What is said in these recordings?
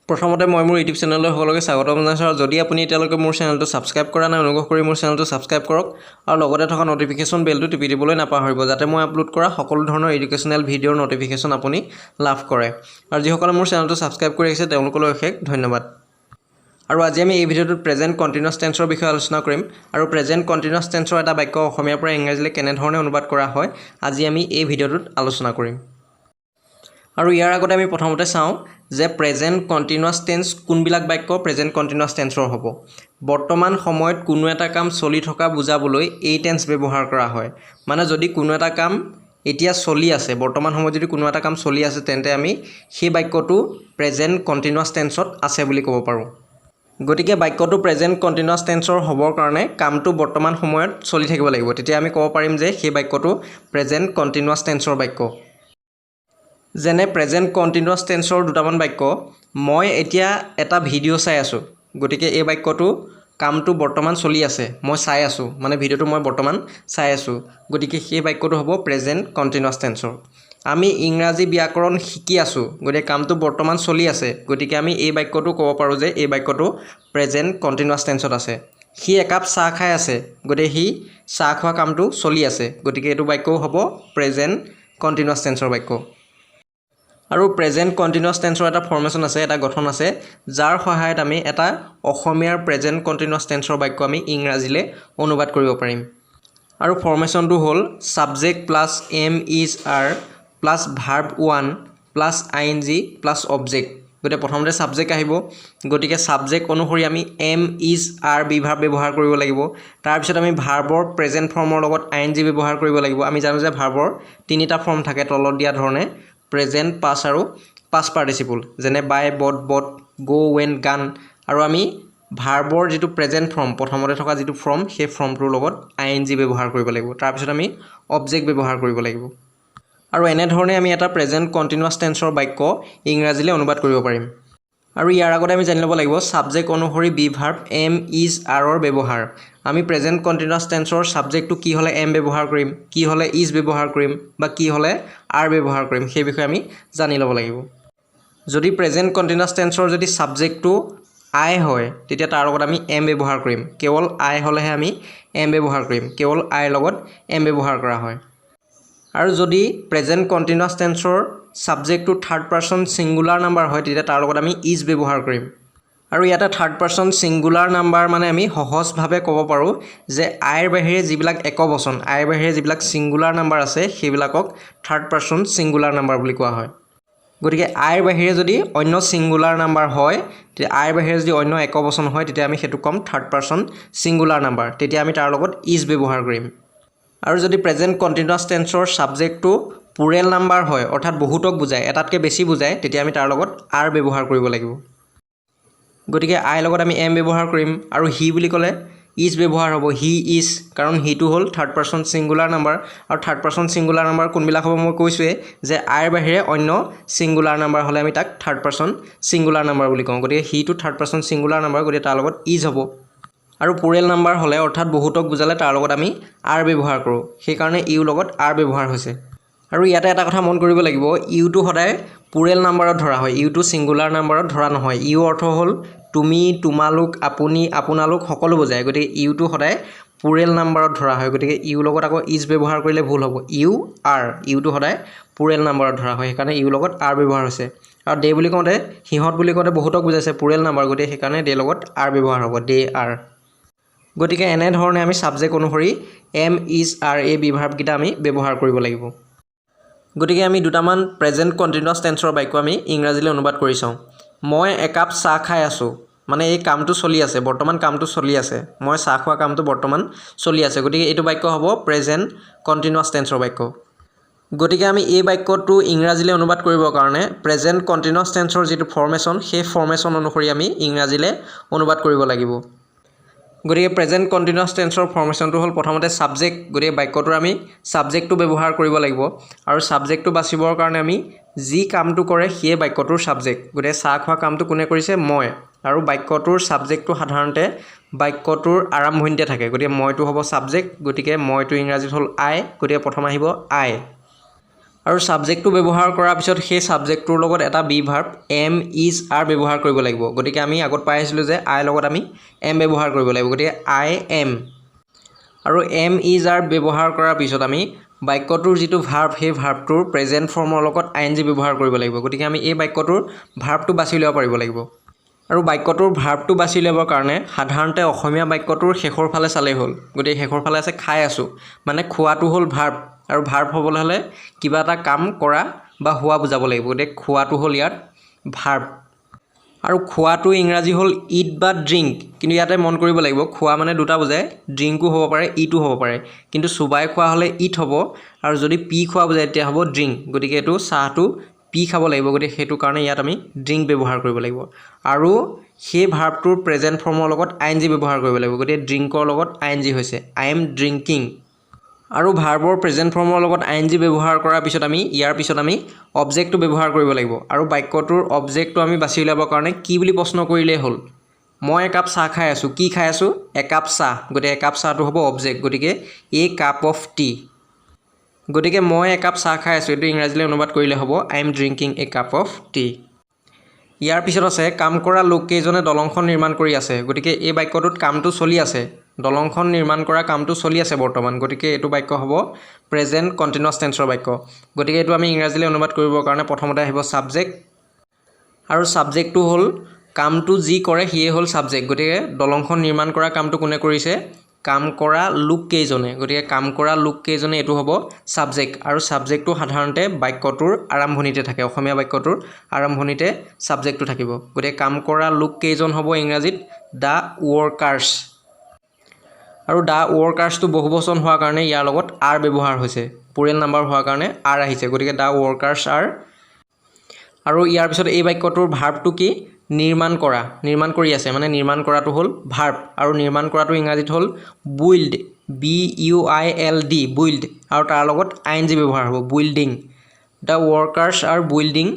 প্ৰথমতে মই মোৰ ইউটিউব চেনেললৈ সকলোকে স্বাগতম জনাইছোঁ আৰু যদি আপুনি এতিয়ালৈকে মোৰ চেনেলটো ছাবস্ক্ৰাইব কৰা নাই, অনুগ্ৰহ কৰি মোৰ চেনেলটো ছাবস্ক্ৰাইব কৰক আৰু লগতে থকা ন'টিফিকেশ্যন বেলটো টিপি দিবলৈ নাপাহৰিব, যাতে মই আপলোড কৰা সকলো ধৰণৰ এডুকেশ্যনেল ভিডিঅ'ৰ ন'টিফিকেশ্যন আপুনি লাভ কৰে। আৰু যিসকলে মোৰ চেনেলটো ছাবস্ক্ৰাইব কৰি আহিছে, তেওঁলোকলৈ অশেষ ধন্যবাদ। আৰু আজি আমি এই ভিডিঅ'টোত প্ৰেজেণ্ট কণ্টিনিউৱাছ টেন্সৰ বিষয়ে আলোচনা কৰিম আৰু প্ৰেজেণ্ট কণ্টিনিউৱাছ টেন্সৰ এটা বাক্য অসমীয়াৰ পৰা ইংৰাজীলৈ কেনেধৰণে অনুবাদ কৰা হয়, আজি আমি এই ভিডিঅ'টোত আলোচনা কৰিম। আৰু ইয়াৰ আগতে আমি প্ৰথমতে চাওঁ যে প্ৰেজেণ্ট কণ্টিনিউৱাছ টেন্স কোনবিলাক বাক্য প্ৰেজেণ্ট কণ্টিনিউৱাছ টেন্সৰ হ'ব। বৰ্তমান সময়ত কোনো এটা কাম চলি থকা বুজাবলৈ এই টেন্স ব্যৱহাৰ কৰা হয়। মানে যদি কোনো এটা কাম এতিয়া চলি আছে, বৰ্তমান সময়ত যদি কোনো এটা কাম চলি আছে, তেন্তে আমি সেই বাক্যটো প্ৰেজেণ্ট কণ্টিনিউৱাছ টেন্সত আছে বুলি ক'ব পাৰোঁ। গতিকে বাক্যটো প্ৰেজেণ্ট কণ্টিনিউৱাছ টেন্সৰ হ'বৰ কাৰণে কামটো বৰ্তমান সময়ত চলি থাকিব লাগিব। তেতিয়া আমি ক'ব পাৰিম যে সেই বাক্যটো প্ৰেজেণ্ট কণ্টিনিউৱাছ টেন্সৰ বাক্য। যেনে প্ৰেজেণ্ট কণ্টিনিউৱাছ টেন্সৰ দুটামান বাক্য: মই এতিয়া এটা ভিডিঅ' চাই আছোঁ। গতিকে এই বাক্যটো কামটো বৰ্তমান চলি আছে। মই চাই আছোঁ, মানে ভিডিঅ'টো মই বৰ্তমান চাই আছোঁ। গতিকে সেই বাক্যটো হ'ব প্ৰেজেণ্ট কণ্টিনিউৱাছ টেন্সৰ। আমি ইংৰাজী ব্যাকৰণ শিকি আছোঁ। গতিকে কামটো বৰ্তমান চলি আছে। গতিকে আমি এই বাক্যটো ক'ব পাৰোঁ যে এই বাক্যটো প্ৰেজেণ্ট কণ্টিনিউৱাছ টেন্সত আছে। সি একাপ চাহ খাই আছে। গতিকে সি চাহ খোৱা কামটো চলি আছে। গতিকে এইটো বাক্যও হ'ব প্ৰেজেণ্ট কণ্টিনিউৱাছ টেন্সৰ বাক্য। আৰু প্ৰেজেণ্ট কণ্টিনিউৱাছ টেন্সৰ এটা ফৰ্মেশ্যন আছে, এটা গঠন আছে, যাৰ সহায়ত আমি এটা অসমীয়াৰ প্ৰেজেণ্ট কণ্টিনিউৱাছ টেন্সৰ বাক্য আমি ইংৰাজীলৈ অনুবাদ কৰিব পাৰিম। আৰু ফৰ্মেশ্যনটো হ'ল subject plus am, is, are plus verb one plus ing plus object। গতিকে প্ৰথমতে ছাবজেক্ট আহিব। গতিকে ছাবজেক্ট অনুসৰি আমি am, is, are be verb ব্যৱহাৰ কৰিব লাগিব। তাৰপিছত আমি ভাৰ্বৰ প্ৰেজেণ্ট ফৰ্মৰ লগত আই এন জি ব্যৱহাৰ কৰিব লাগিব। আমি জানো যে ভাৰ্বৰ তিনিটা ফৰ্ম থাকে তলত দিয়া ধৰণে: প্ৰেজেণ্ট, পাষ্ট আৰু পাষ্ট পাৰ্টিচিপল। যেনে buy, bought, bought, go, went, gone। আৰু আমি ভাৰ্বৰ যিটো প্ৰেজেণ্ট ফৰ্ম, প্ৰথমতে থকা যিটো ফৰ্ম, সেই ফৰ্মটোৰ লগত আই এন জি ব্যৱহাৰ কৰিব লাগিব। তাৰপিছত আমি অবজেক্ট ব্যৱহাৰ কৰিব লাগিব। আৰু এনেধৰণে আমি এটা প্ৰেজেণ্ট কণ্টিনিউৱাছ টেন্সৰ বাক্য ইংৰাজীলৈ অনুবাদ কৰিব পাৰিম। আৰু ইয়াৰ আগতে আমি জানি ল'ব লাগিব ছাবজেক্ট অনুসৰি বি ভাৰ্ব এম, is, আৰৰ ব্যৱহাৰ। আমি প্ৰেজেণ্ট কণ্টিনিউৱাছ টেন্সৰ ছাবজেক্টটো কি হ'লে এম ব্যৱহাৰ কৰিম, কি হ'লে is ব্যৱহাৰ কৰিম বা কি হ'লে আৰ ব্যৱহাৰ কৰিম, সেই বিষয়ে আমি জানি ল'ব লাগিব। যদি প্ৰেজেণ্ট কণ্টিনিউৱাছ টেন্সৰ যদি ছাবজেক্টটো আই হয়, তেতিয়া তাৰ লগত আমি এম ব্যৱহাৰ কৰিম। কেৱল আই হ'লেহে আমি এম ব্যৱহাৰ কৰিম। কেৱল আইৰ লগত এম ব্যৱহাৰ কৰা হয়। আৰু যদি প্ৰেজেণ্ট কণ্টিনিউৱাছ টেন্সৰ ছাবজেক্টটো থাৰ্ড পাৰ্চন ছিংগুলাৰ নাম্বাৰ হয়, তেতিয়া তাৰ লগত আমি is ব্যৱহাৰ কৰিম। আৰু ইয়াতে থাৰ্ড পাৰ্চন ছিংগুলাৰ নাম্বাৰ মানে আমি সহজভাৱে ক'ব পাৰোঁ যে আইৰ বাহিৰে যিবিলাক একবচন, আইৰ বাহিৰে যিবিলাক ছিংগুলাৰ নাম্বাৰ আছে, সেইবিলাকক থাৰ্ড পাৰ্চন ছিংগুলাৰ নাম্বাৰ বুলি কোৱা হয়। গতিকে আইৰ বাহিৰে যদি অন্য ছিংগুলাৰ নাম্বাৰ হয়, তেতিয়া আইৰ বাহিৰে যদি অন্য একবচন হয়, তেতিয়া আমি সেইটো ক'ম থাৰ্ড পাৰ্চন ছিংগুলাৰ নাম্বাৰ। তেতিয়া আমি তাৰ লগত is ব্যৱহাৰ কৰিম। আৰু যদি প্ৰেজেণ্ট কণ্টিনিউৱাছ টেন্সৰ ছাবজেক্টটো প্লুৰেল নাম্বাৰ হয়, অৰ্থাৎ বহুতক বুজায়, এটাতকৈ বেছি বুজায়, তেতিয়া আমি তাৰ লগত আৰ ব্যৱহাৰ কৰিব লাগিব। গতিকে আইৰ লগত আমি এম ব্যৱহাৰ কৰিম আৰু হি বুলি ক'লে is ব্যৱহাৰ হ'ব। He is, কাৰণ হিটো হ'ল থাৰ্ড পাৰ্চন ছিংগুলাৰ নাম্বাৰ। আৰু থাৰ্ড পাৰ্চন ছিংগুলাৰ নাম্বাৰ কোনবিলাক হ'ব? মই কৈছোঁৱেই যে আইৰ বাহিৰে অন্য ছিংগুলাৰ নাম্বাৰ হ'লে আমি তাক থাৰ্ড পাৰ্চন ছিংগুলাৰ নাম্বাৰ বুলি কওঁ। গতিকে সিটো থাৰ্ড পাৰ্চন ছিংগুলাৰ নাম্বাৰ, গতিকে তাৰ লগত is হ'ব। আৰু প্লুৰেল নাম্বাৰ হ'লে, অৰ্থাৎ বহুতক বুজালে তাৰ লগত আমি আৰ ব্যৱহাৰ কৰোঁ। সেইকাৰণে ইউৰ লগত আৰ ব্যৱহাৰ হৈছে। আৰু ইয়াতে এটা কথা মন কৰিব লাগিব, ইউটো সদায় প্লুৰেল নাম্বাৰত ধৰা হয়, ইউটো ছিংগুলাৰ নাম্বাৰত ধৰা নহয়। ইউ অৰ্থ হ'ল তুমি, তোমালোক, আপুনি, আপোনালোক সকলো বুজায়। গতিকে ইউটো সদায় প্লুৰেল নাম্বাৰত ধৰা হয়। গতিকে ইউৰ লগত আকৌ is ব্যৱহাৰ কৰিলে ভুল হ'ব। ইউ আৰ, ইউটো সদায় প্লুৰেল নাম্বাৰত ধৰা হয়। সেইকাৰণে ইউৰ লগত আৰ ব্যৱহাৰ হৈছে। আৰু দে বুলি কওঁতে, সিহঁত বুলি কওঁতে বহুতক বুজাইছে, প্লুৰেল নাম্বাৰ, গতিকে সেইকাৰণে দেৰ লগত আৰ ব্যৱহাৰ হ'ব, দে আৰ। গতিকে এনেধৰণে আমি ছাবজেক্ট অনুসৰি এম, is, R এই বি ভাৰ্বকেইটা আমি ব্যৱহাৰ কৰিব লাগিব। গতিকে আমি দুটামান প্ৰেজেণ্ট কণ্টিনিউৱাছ টেন্সৰ বাক্য আমি ইংৰাজীলৈ অনুবাদ কৰি চাওঁ। মই একাপ চাহ খাই আছোঁ। মানে এই কামটো চলি আছে, বৰ্তমান কামটো চলি আছে। মই চাহ খোৱা কামটো বৰ্তমান চলি আছে। গতিকে এইটো বাক্য হ'ব প্ৰেজেণ্ট কণ্টিনিউৱাছ টেন্সৰ বাক্য। গতিকে আমি এই বাক্যটো ইংৰাজীলৈ অনুবাদ কৰিবৰ কাৰণে প্ৰেজেণ্ট কণ্টিনিউৱাছ টেন্সৰ যিটো ফৰ্মেশ্যন, সেই ফৰ্মেশ্যন অনুসৰি আমি ইংৰাজীলৈ অনুবাদ কৰিব লাগিব। গতিকে প্ৰেজেণ্ট কণ্টিনিউৱাছ টেন্সৰ ফৰ্মেশ্যনটো হ'ল প্ৰথমতে ছাবজেক্ট। গতিকে বাক্যটোৰ আমি ছাবজেক্টটো ব্যৱহাৰ কৰিব লাগিব। আৰু ছাবজেক্টটো বাচিবৰ কাৰণে আমি যি কামটো কৰে সিয়ে বাক্যটোৰ ছাবজেক্ট। গতিকে চাহ খোৱা কামটো কোনে কৰিছে? মই। আৰু বাক্যটোৰ ছাবজেক্টটো সাধাৰণতে বাক্যটোৰ আৰম্ভণিতে থাকে। গতিকে মইটো হ'ব ছাবজেক্ট। গতিকে মইটো ইংৰাজীত হ'ল আই। গতিকে প্ৰথম আহিব আই। আৰু আৰু ছাবজেক্টটো ব্যৱহাৰ কৰাৰ পিছত সেই ছাবজেক্টটোৰ লগত এটা be verb am, is, are ব্যৱহাৰ কৰিব লাগিব। গতিকে আমি আগত পাই আহিছিলোঁ যে আইৰ লগত আমি এম ব্যৱহাৰ কৰিব লাগিব। গতিকে I am. আৰু এম, is, R ব্যৱহাৰ কৰাৰ পিছত আমি বাক্যটোৰ যিটো ভাৰ্ব, সেই ভাৰ্বটোৰ প্ৰেজেণ্ট ফৰ্মৰ লগত আই এন জি ব্যৱহাৰ কৰিব লাগিব। গতিকে আমি এই বাক্যটোৰ ভাৰ্বটো বাছি উলিয়াব পাৰিব লাগিব। আৰু বাক্যটোৰ ভাৰ্বটো বাছি উলিয়াবৰ কাৰণে সাধাৰণতে অসমীয়া বাক্যটোৰ শেষৰ ফালে চালেই হ'ল। গতিকে শেষৰ ফালে আছে খাই আছোঁ, মানে খোৱাটো হ'ল ভাৰ্ব। আৰু ভাৰ্ব হ'বলৈ হ'লে কিবা এটা কাম কৰা বা হোৱা বুজাব লাগিব। গতিকে খোৱাটো হ'ল ইয়াত ভাৰ্ব। আৰু খোৱাটো ইংৰাজী হ'ল it বা ড্ৰিংক। কিন্তু ইয়াতে মন কৰিব লাগিব, খোৱা মানে দুটা বুজায়, ড্ৰিংকো হ'ব পাৰে, ইটো হ'ব পাৰে। কিন্তু চোবাই খোৱা হ'লে it হ'ব আৰু যদি পি খোৱা বুজায় তেতিয়া হ'ব ড্ৰিংক। গতিকে এইটো চাহটো পি খাব লাগিব। গতিকে সেইটো কাৰণে ইয়াত আমি ড্ৰিংক ব্যৱহাৰ কৰিব লাগিব আৰু সেই ভাৰ্বটোৰ প্ৰেজেণ্ট ফৰ্মৰ লগত আই এন জি ব্যৱহাৰ কৰিব লাগিব। গতিকে ড্ৰিংকৰ লগত আই এন জি হৈছে I am drinking। আৰু ভাৰ্বৰ প্ৰেজেণ্ট ফৰ্মৰ লগত আই এন জি ব্যৱহাৰ কৰাৰ পিছত আমি ইয়াৰ পিছত আমি অবজেক্টটো ব্যৱহাৰ কৰিব লাগিব। আৰু বাক্যটোৰ অবজেক্টটো আমি বাছি উলিয়াবৰ কাৰণে কি বুলি প্ৰশ্ন কৰিলেই হ'ল। মই একাপ চাহ খাই আছোঁ। কি খাই আছোঁ? একাপ চাহ। গতিকে একাপ চাহটো হ'ব অবজেক্ট। গতিকে এ কাপ অফ টি। গতিকে মই একাপ চাহ খাই আছোঁ, এইটো ইংৰাজীলৈ অনুবাদ কৰিলে হ'ব I am drinking a cup of tea। ইয়াৰ পিছত আছে কাম কৰা লোককেইজনে দলংখন নিৰ্মাণ কৰি আছে। গতিকে এই বাক্যটোত কামটো চলি আছে, দলংখন নিৰ্মাণ কৰা কামটো চলি আছে বৰ্তমান। গতিকে এইটো বাক্য হ'ব প্ৰেজেণ্ট কণ্টিনিউৱাছ টেন্সৰ বাক্য। গতিকে এইটো আমি ইংৰাজীলৈ অনুবাদ কৰিবৰ কাৰণে প্ৰথমতে আহিব ছাবজেক্ট। আৰু ছাবজেক্টটো হ'ল কামটো যি কৰে সিয়ে হ'ল ছাবজেক্ট। গতিকে দলংখন নিৰ্মাণ কৰা কামটো কোনে কৰিছে? কাম কৰা লোককেইজনে। গতিকে কাম কৰা লোককেইজনে, এইটো হ'ব ছাবজেক্ট। আৰু ছাবজেক্টটো সাধাৰণতে বাক্যটোৰ আৰম্ভণিতে থাকে। অসমীয়া বাক্যটোৰ আৰম্ভণিতে ছাবজেক্টটো থাকিব। গতিকে কাম কৰা লোককেইজন হ'ব ইংৰাজীত the workers. আৰু the ৱৰ্কাৰ্ছটো বহুবচন হোৱাৰ কাৰণে ইয়াৰ লগত আৰ ব্যৱহাৰ হৈছে। প্লুৰেল নাম্বাৰ হোৱাৰ কাৰণে আৰ আহিছে। গতিকে the workers R. আৰু ইয়াৰ পিছত এই বাক্যটোৰ ভাৰ্বটো কি? নিৰ্মাণ কৰা, নিৰ্মাণ কৰি আছে, মানে নিৰ্মাণ কৰাটো হ'ল ভাৰ্ব। আৰু নিৰ্মাণ কৰাটো ইংৰাজীত হ'ল build, build, build। আৰু তাৰ লগত আই এন জি ব্যৱহাৰ হ'ব, building। The workers are building।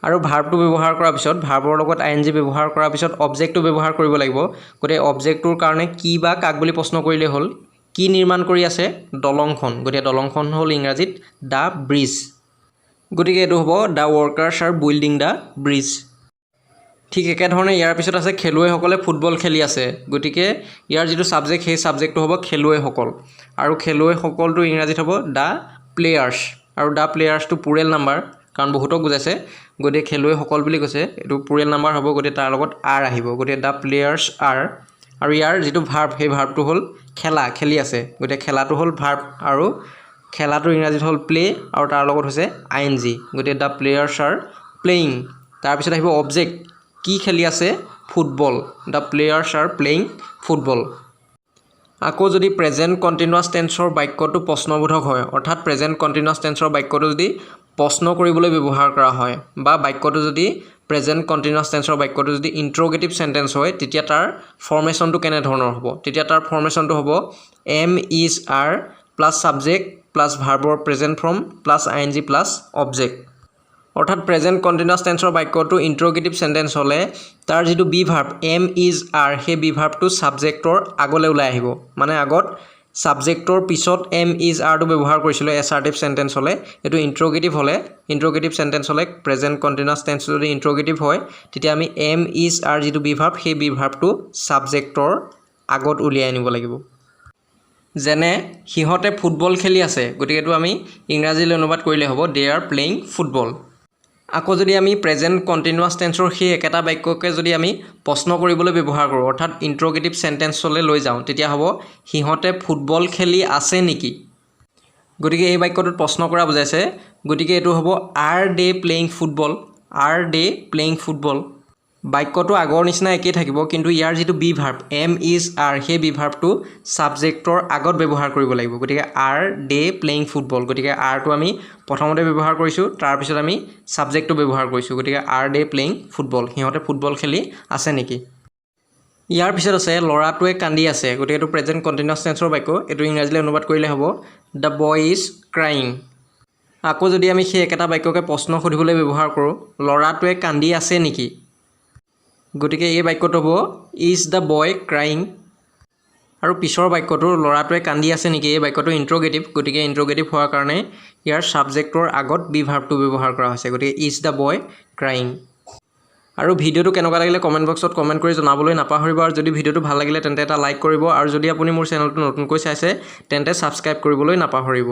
আৰু ভাৰ্বটো ব্যৱহাৰ কৰাৰ পিছত, ভাৰ্বৰ লগত আই এন জি ব্যৱহাৰ কৰাৰ পিছত অবজেক্টটো ব্যৱহাৰ কৰিব লাগিব। গতিকে অবজেক্টটোৰ কাৰণে কি বা কাক বুলি প্ৰশ্ন কৰিলেই হ'ল। কি নিৰ্মাণ কৰি আছে? দলংখন। গতিকে দলংখন হ'ল ইংৰাজীত the bridge. গতিকে এইটো হ'ব the workers are building the bridge। ঠিক একেধৰণে ইয়াৰ পিছত আছে খেলুৱৈসকলে ফুটবল খেলি আছে। গতিকে ইয়াৰ যিটো ছাবজেক্ট, সেই ছাবজেক্টটো হ'ব খেলুৱৈসকল। আৰু খেলুৱৈসকলটো ইংৰাজীত হ'ব the players. আৰু the প্লেয়াৰ্ছটো প্লুৰেল নাম্বাৰ, কাৰণ বহুতক বুজাইছে। গতিকে খেলুৱৈসকল বুলি কৈছে, এইটো প্লুৰেল নাম্বাৰ হ'ব। গতিকে তাৰ লগত আৰ আহিব। গতিকে the players R. আৰু ইয়াৰ যিটো ভাৰ্ব, সেই ভাৰ্বটো হ'ল খেলা, খেলি আছে। গতিকে খেলাটো হ'ল ভাৰ্ব আৰু খেলাটো ইংৰাজীত হ'ল প্লে আৰু তাৰ লগত হৈছে আই এন জি। গতিকে the players are playing। তাৰপিছত আহিব অবজেক্ট, কি খেলি আছে? Football. The players are playing football। আকৌ যদি প্ৰেজেণ্ট কণ্টিনিউৱাছ টেন্সৰ বাক্যটো প্ৰশ্নবোধক হয়, অৰ্থাৎ প্ৰেজেণ্ট কণ্টিনিউৱাছ টেন্সৰ বাক্যটো যদি প্ৰশ্ন কৰিবলৈ ব্যৱহাৰ কৰা হয় বা বাক্যটো যদি প্ৰেজেণ্ট কণ্টিনিউৱাছ টেন্সৰ বাক্যটো যদি ইণ্ট্ৰগেটিভ চেণ্টেন্স হয়, তেতিয়া তাৰ ফৰ্মেশ্যনটো কেনেধৰণৰ হ'ব? তেতিয়া তাৰ ফৰ্মেশ্যনটো হ'ব am, is, are plus subject plus ভাৰ্বৰ present form plus ing plus object। অৰ্থাৎ প্ৰেজেণ্ট কণ্টিনিউৱাছ টেন্সৰ বাক্যটো ইণ্ট্ৰগেটিভ চেণ্টেন্স হ'লে তাৰ যিটো be verb am, is, are, সেই বি ভাৰ্বটো ছাবজেক্টৰ আগলৈ ওলাই আহিব। মানে আগত ছাবজেক্টৰ পিছত এম, is, আৰটো ব্যৱহাৰ কৰিছিলোঁ এছাৰ্টিভ চেণ্টেন্স হ'লে। এইটো ইণ্ট্ৰগেটিভ হ'লে, ইণ্ট্ৰগেটিভ চেণ্টেন্স হ'লে, প্ৰেজেণ্ট কণ্টিনিউৱাছ টেন্সটো যদি ইণ্ট্ৰগেটিভ হয়, তেতিয়া আমি এম, is, R যিটো বি ভাৰ্ব, সেই বি ভাৰ্বটো ছাবজেক্টৰ আগত উলিয়াই আনিব লাগিব। যেনে সিহঁতে ফুটবল খেলি আছে। গতিকে এইটো আমি ইংৰাজীলৈ অনুবাদ কৰিলে হ'ব they are playing football। আকৌ যদি আমি প্ৰেজেণ্ট কণ্টিনিউৱাছ টেন্সৰ সেই একেটা বাক্যকে যদি আমি প্ৰশ্ন কৰিবলৈ ব্যৱহাৰ কৰোঁ, অৰ্থাৎ ইণ্ট্ৰগেটিভ চেণ্টেন্সলৈ লৈ যাওঁ, তেতিয়া হ'ব সিহঁতে ফুটবল খেলি আছে নেকি? গতিকে এই বাক্যটোত প্ৰশ্ন কৰা বুজাইছে। গতিকে এইটো হ'ব are they playing football? Are they playing football? বাক্যটো আগৰ নিচিনা একেই থাকিব, কিন্তু ইয়াৰ যিটো be verb am, is, are, সেই বি ভাৰ্বটো ছাবজেক্টৰ আগত ব্যৱহাৰ কৰিব লাগিব। গতিকে are they playing football। গতিকে আৰটো আমি প্ৰথমতে ব্যৱহাৰ কৰিছোঁ, তাৰপিছত আমি ছাবজেক্টটো ব্যৱহাৰ কৰিছোঁ। গতিকে are they playing football? সিহঁতে ফুটবল খেলি আছে নেকি? ইয়াৰ পিছত আছে ল'ৰাটোৱে কান্দি আছে। গতিকে এইটো প্ৰেজেণ্ট কণ্টিনিউৱাছ টেন্সৰ বাক্য। এইটো ইংৰাজীলৈ অনুবাদ কৰিলে হ'ব the boy is crying। আকৌ যদি আমি সেই একেটা বাক্যকে প্ৰশ্ন সুধিবলৈ ব্যৱহাৰ কৰোঁ, ল'ৰাটোৱে কান্দি আছে নেকি? গতিকে এই বাক্যটো হ'ব is the boy crying? আৰু পিছৰ বাক্যটো ল'ৰাটোৱে কান্দি আছে নেকি, এই বাক্যটো ইণ্ট্ৰগেটিভ। গতিকে ইণ্ট্ৰগেটিভ হোৱাৰ কাৰণে ইয়াৰ ছাবজেক্টৰ আগত বি ভাৰ্বটো ব্যৱহাৰ কৰা হৈছে। গতিকে "Is the boy crying?" আৰু ভিডিঅ'টো কেনেকুৱা লাগিলে কমেণ্ট বক্সত কমেণ্ট কৰি জনাবলৈ নাপাহৰিব। আৰু যদি ভিডিঅ'টো ভাল লাগিলে, তেন্তে এটা লাইক কৰিব। আৰু যদি আপুনি মোৰ চেনেলটো নতুনকৈ চাইছে, তেন্তে ছাবস্ক্ৰাইব কৰিবলৈ নাপাহৰিব।